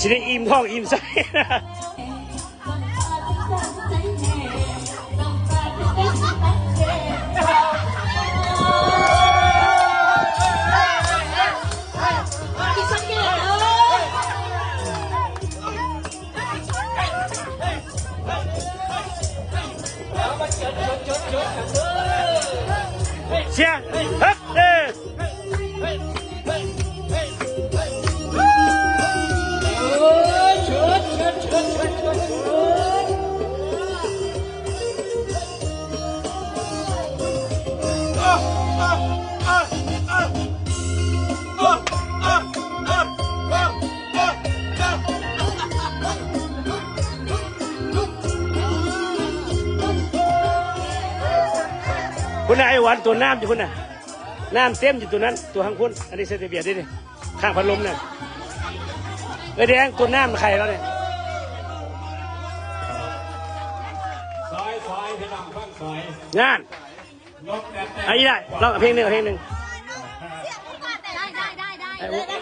ຊິໄດ້ອີ່ມທ້ອງອີ່ມໃຈ. ເຊຍ ເຮັດ ເດ ພຸ້ນນະ ໄອ້ຫວັນ ຕົວະນ້ຳຢູ່ພຸ້ນນະ ນ້ຳເຕັມຢູ່ຕົວນັ້ນ ຕົວະທາງພຸ້ນ ອັນນີ້ໃສ່ແຕ່ເບຍເດ້ນີ້ ຂ້າງພັດລົມນະ ເອີຍແດງ ຕົວະນ້ຳໃຫ້ລາວນີ້ ສາຍ ສາຍ ພີ່ນ້ອງຟັງສາຍ ງານ ເອົາອີກແລ້ວ ລອງເອົາເພງໜຶ່ງ ເອົາເພງໜຶ່ງ ໄດ້ ໄດ້ ໄດ້ ໄດ້